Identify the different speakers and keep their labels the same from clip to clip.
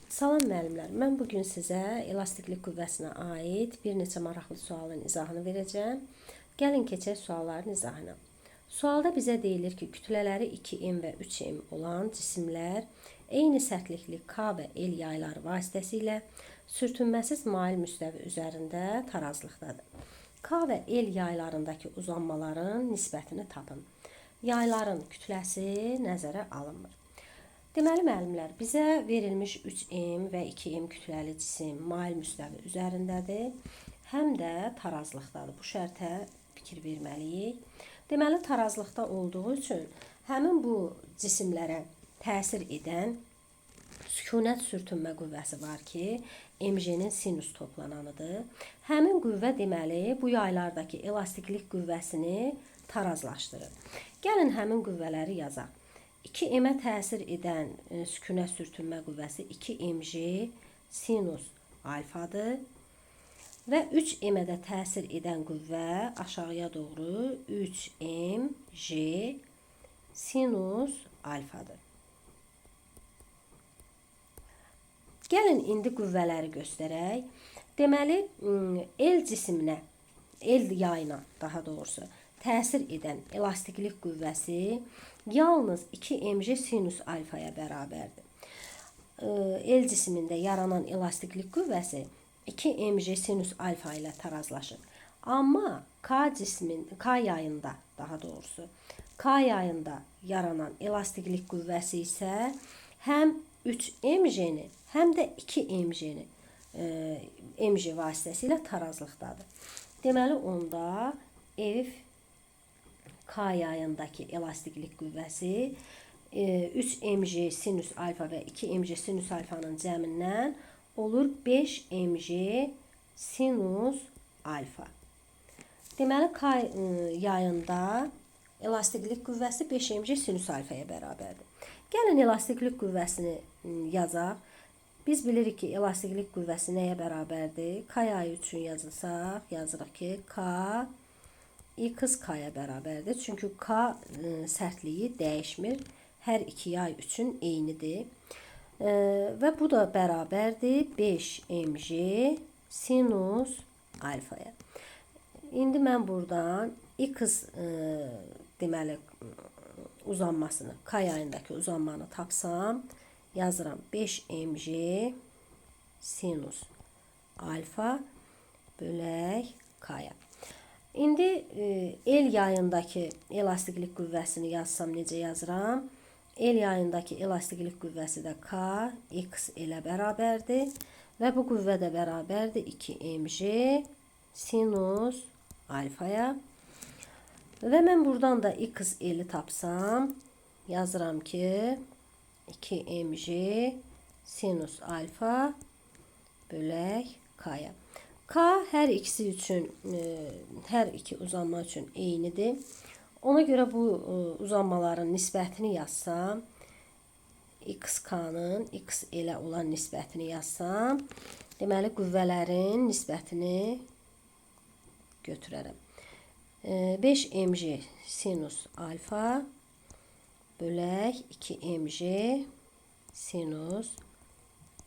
Speaker 1: Salam müəllimlər, mən bu gün sizə elastiklik qüvvəsinə aid bir neçə maraqlı sualın izahını verəcəm. Gəlin keçək sualların izahına. Sualda bizə deyilir ki, kütlələri 2m və 3m olan cisimlər eyni sərtlikli K və L yayları vasitəsilə sürtünməsiz mail müstəvi üzərində tarazlıqdadır. K və L yaylarındakı uzanmaların nisbətini tapın. Yayların kütləsi nəzərə alınmır. Deməli, müəllimlər, bizə verilmiş 3m və 2m kütləli cisim mail müstəvi üzərindədir, həm də tarazlıqdadır. Bu şərtə fikir verməliyik. Deməli, tarazlıqda olduğu üçün həmin bu cisimlərə təsir edən sükunət sürtünmə qüvvəsi var ki, mg-nin sinus toplananıdır. Həmin qüvvə deməli, bu yaylardakı elastiklik qüvvəsini tarazlaşdırır. Gəlin həmin qüvvələri yazaq. 2m-ə təsir edən sükunət sürtünmə qüvvəsi 2mg sinus alfadır və 3m-ə də təsir edən qüvvə aşağıya doğru 3mg sinus alfadır. Gəlin indi qüvvələri göstərək. Deməli, L cisminə, L yayına daha doğrusu təsir edən elastiklik qüvvəsi yalnız 2mg sinus alfaya bərabərdir. L cismində yaranan elastiklik qüvvəsi 2mg sinus alfa ilə tarazlaşır. Amma K cismin, K yayında daha doğrusu, K yayında yaranan elastiklik qüvvəsi isə həm 3mg-ni, həm də 2mg-ni mg vasitəsilə tarazlıqdadır. Deməli, onda F K yayındakı elastiklik qüvvəsi 3mg sinus alfa və 2mg sinus alfanın cəmindən olur 5mg sinus alfa. Deməli, K yayında elastiklik qüvvəsi 5mg sinus alfaya bərabərdir. Gəlin elastiklik qüvvəsini yazaq. Biz bilirik ki, elastiklik qüvvəsi nəyə bərabərdir? K yayı üçün yazılsaq, yazırıq ki, K X K-ya bərabərdir. Çünki K sərtliyi dəyişmir. Hər iki yay üçün eynidir. Və bu da bərabərdir 5mg sinus alfaya. İndi mən buradan X deməli uzanmasını, K yayındakı uzanmanı tapsam, yazıram 5mg sinus alfa bölək K-ya. İndi L yayındakı elastiklik qüvvəsini yazsam necə yazıram? L yayındakı elastiklik qüvvəsi də K, X ilə bərabərdir və bu qüvvə də bərabərdir 2mg sinus alfaya. Və mən buradan da X L-i tapsam, yazıram ki, 2mg sinus alfa bölək K-ya. K hər ikisi üçün, hər iki uzanma üçün eynidir. Ona görə bu uzanmaların nisbətini yazsam, XK-nın XL-ə olan nisbətini yazsam, deməli, qüvvələrin nisbətini götürərəm. 5mg sinus alfa bölək 2mg sinus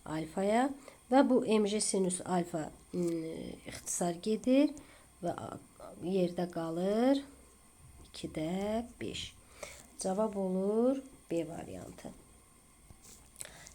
Speaker 1: alfaya və bu mg sinus alfa ixtisar gedir və yerdə qalır 2-də 5. Cavab olur B variantı.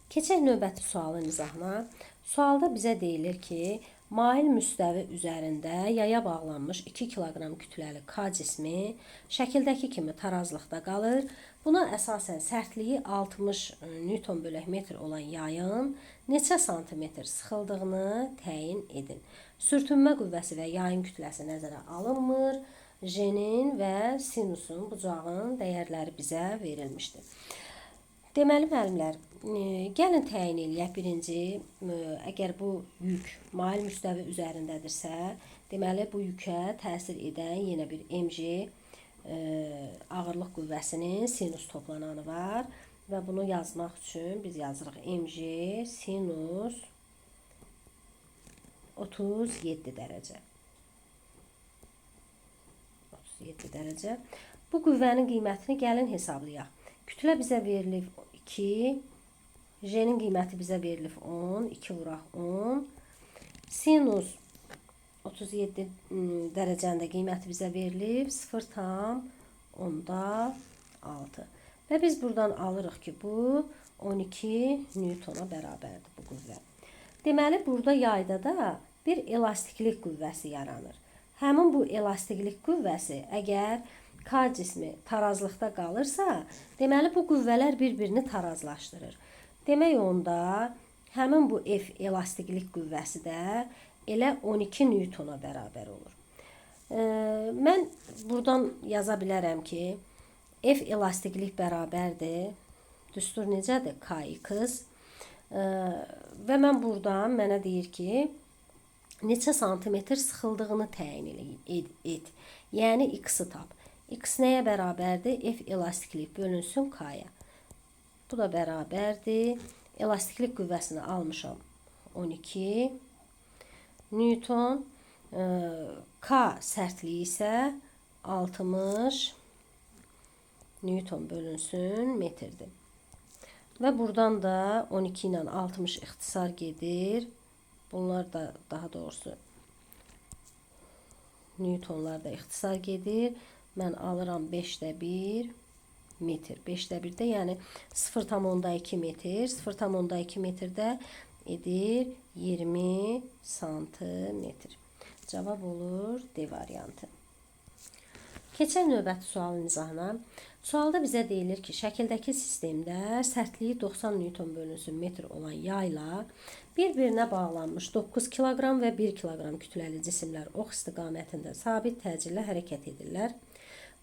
Speaker 1: Keçək növbəti sualın izahına. Sualda bizə deyilir ki, mail müstəvi üzərində yaya bağlanmış 2 kiloqram kütləli K cismi şəkildəki kimi tarazlıqda qalır. Buna əsasən sərtliyi 60 Newton bölək metr olan yayın neçə santimetr sıxıldığını təyin edin. Sürtünmə qüvvəsi və yayın kütləsi nəzərə alınmır. J-nin və sinusun, bucağın dəyərləri bizə verilmişdir. Deməli, müəllimlər, gəlin təyin eləyək birinci, əgər bu yük mail müstəvi üzərindədirsə, deməli, bu yükə təsir edən yenə bir mg ağırlıq qüvvəsinin sinus toplananı var və bunu yazmaq üçün biz yazırıq mg sinus 37 dərəcə. 37 dərəcə. Bu qüvvənin qiymətini gəlin hesablayaq. Kütlə bizə verilib 2, J-nin qiyməti bizə verilib 10. 2 vuraq 10. Sinus 37 dərəcənin də qiyməti bizə verilib 0,6. Və biz buradan alırıq ki, bu 12 Newtona bərabərdir bu qüvvə. Deməli, burada yayda da bir elastiklik qüvvəsi yaranır. Həmin bu elastiklik qüvvəsi əgər K cismi tarazlıqda qalırsa, deməli bu qüvvələr bir-birini tarazlaşdırır. Demək onda həmin bu F elastiklik qüvvəsi də elə 12 Newtona bərabər olur. Mən buradan yaza bilərəm ki, F elastiklik bərabərdir. Düstur necədir? Kx. Və mən buradan mənə deyir ki, neçə santimetr sıxıldığını təyin et. Yəni x-i tap. X nəyə bərabərdir? F elastiklik bölünsün K-ya. Bu da bərabərdir. Elastiklik qüvvəsini almışam 12 Newton. K sərtliyi isə 60 Newton bölünsün metrdir. Və buradan da 12 ilə 60 ixtisar gedir. Bunlar da daha doğrusu Newtonlar da ixtisar gedir. Mən alıram 5-də 1 metr. 5-də 1-də yəni 0,2 metr. 0,2 metrdə edir 20 santimetr. Cavab olur D variantı. Keçək növbəti sualın izahına. Sualda bizə deyilir ki, şəkildəki sistemdə sərtliyi 90 Newton bölünsün metr olan yayla bir-birinə bağlanmış 9 kiloqram və 1 kiloqram kütləli cisimlər ox istiqamətində sabit təcillə hərəkət edirlər.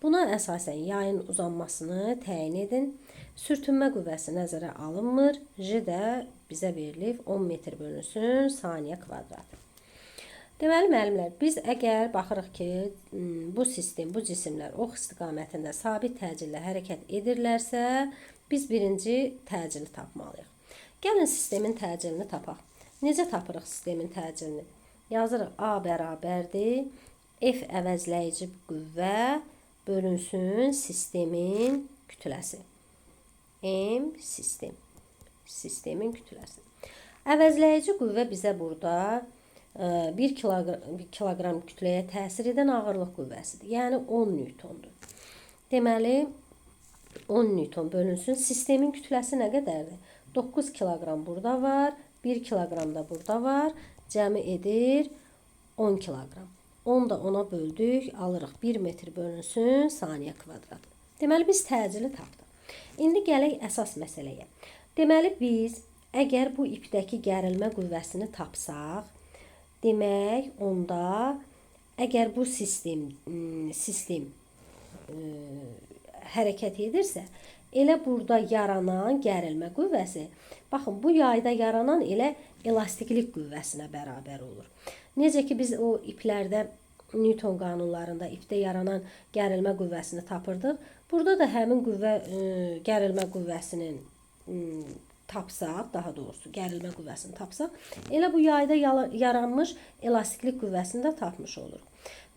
Speaker 1: Buna əsasən yayın uzanmasını təyin edin. Sürtünmə qüvvəsi nəzərə alınmır. J də bizə verilib 10 metr bölünsün saniyə kvadratı. Deməli, müəllimlər, biz əgər baxırıq ki, bu sistem, bu cisimlər ox istiqamətində sabit təcillə hərəkət edirlərsə, biz birinci təcili tapmalıyıq. Gəlin sistemin təcilini tapaq. Necə tapırıq sistemin təcilini? Yazırıq A bərabərdir F əvəzləyici qüvvə bölünsün sistemin kütləsi. M sistem. Sistemin kütləsi. Əvəzləyici qüvvə bizə burada 1 kiloqram kütləyə təsir edən ağırlıq qüvvəsidir. Yəni 10 Newtondur. Deməli, 10 Newton bölünsün. Sistemin kütləsi nə qədərdir? 9 kiloqram burada var, 1 kiloqram da burada var. Cəmi edir 10 kiloqram. 10 da 10-a böldük, alırıq 1 metr bölünsün saniyə kvadratı. Deməli, biz təcili tapdıq. İndi gələk əsas məsələyə. Deməli, biz əgər bu ipdəki gərilmə qüvvəsini tapsaq, demək onda əgər bu sistem hərəkət edirsə, elə burada yaranan gərilmə qüvvəsi, baxın, bu yayda yaranan elə elastiklik qüvvəsinə bərabər olur. Necə ki, biz o iplərdə Newton qanunlarında ipdə yaranan gərilmə qüvvəsini tapırdıq. Burada da həmin qüvvə gərilmə qüvvəsinin tapsaq, daha doğrusu gərilmə qüvvəsini tapsaq, elə bu yayda yaranmış elastiklik qüvvəsini də tapmış oluruq.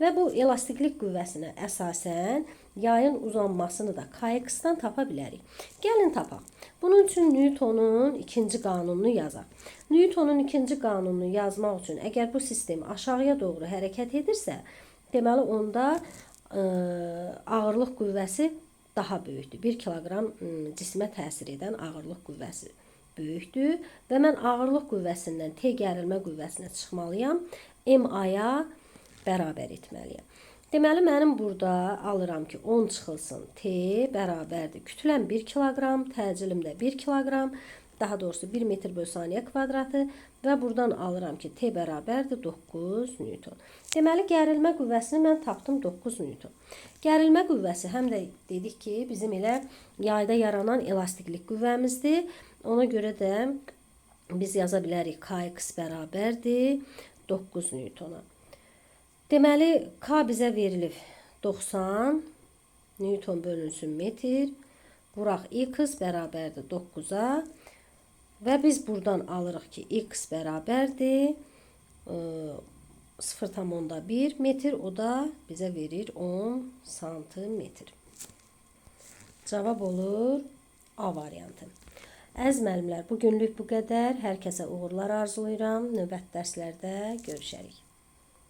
Speaker 1: Və bu elastiklik qüvvəsinə əsasən yayın uzanmasını da Kx-dan tapa bilərik. Gəlin tapaq. Bunun üçün Newtonun ikinci qanununu yazaq. Newtonun ikinci qanununu yazmaq üçün əgər bu sistem aşağıya doğru hərəkət edirsə, deməli onda ağırlıq qüvvəsi daha böyükdür. 1 kiloqram cismə təsir edən ağırlıq qüvvəsi böyükdür və mən ağırlıq qüvvəsindən T gərilmə qüvvəsinə çıxmalıyam, MA-ya bərabər etməliyəm. Deməli, mənim burada alıram ki, 10 çıxılsın T bərabərdir. Kütləm 1 kiloqram, təcilim də 1 kiloqram, daha doğrusu 1 metr bölü saniyə kvadratı və buradan alıram ki, T bərabərdir 9 Newton. Deməli, gərilmə qüvvəsini mən tapdım 9 Newton. Gərilmə qüvvəsi həm də dedik ki, bizim elə yayda yaranan elastiklik qüvvəmizdir. Ona görə də biz yaza bilərik Kx bərabərdir 9 Newtona. Deməli, K bizə verilib 90 Newton bölünsün metr. Vuraq X bərabərdir 9-a. Və biz buradan alırıq ki, X bərabərdir 0,1 metr. O da bizə verir 10 santimetr. Cavab olur A variantı. Əziz müəllimlər, bu günlük bu qədər. Hər kəsə uğurlar arzulayıram. Növbəti dərslərdə görüşərik.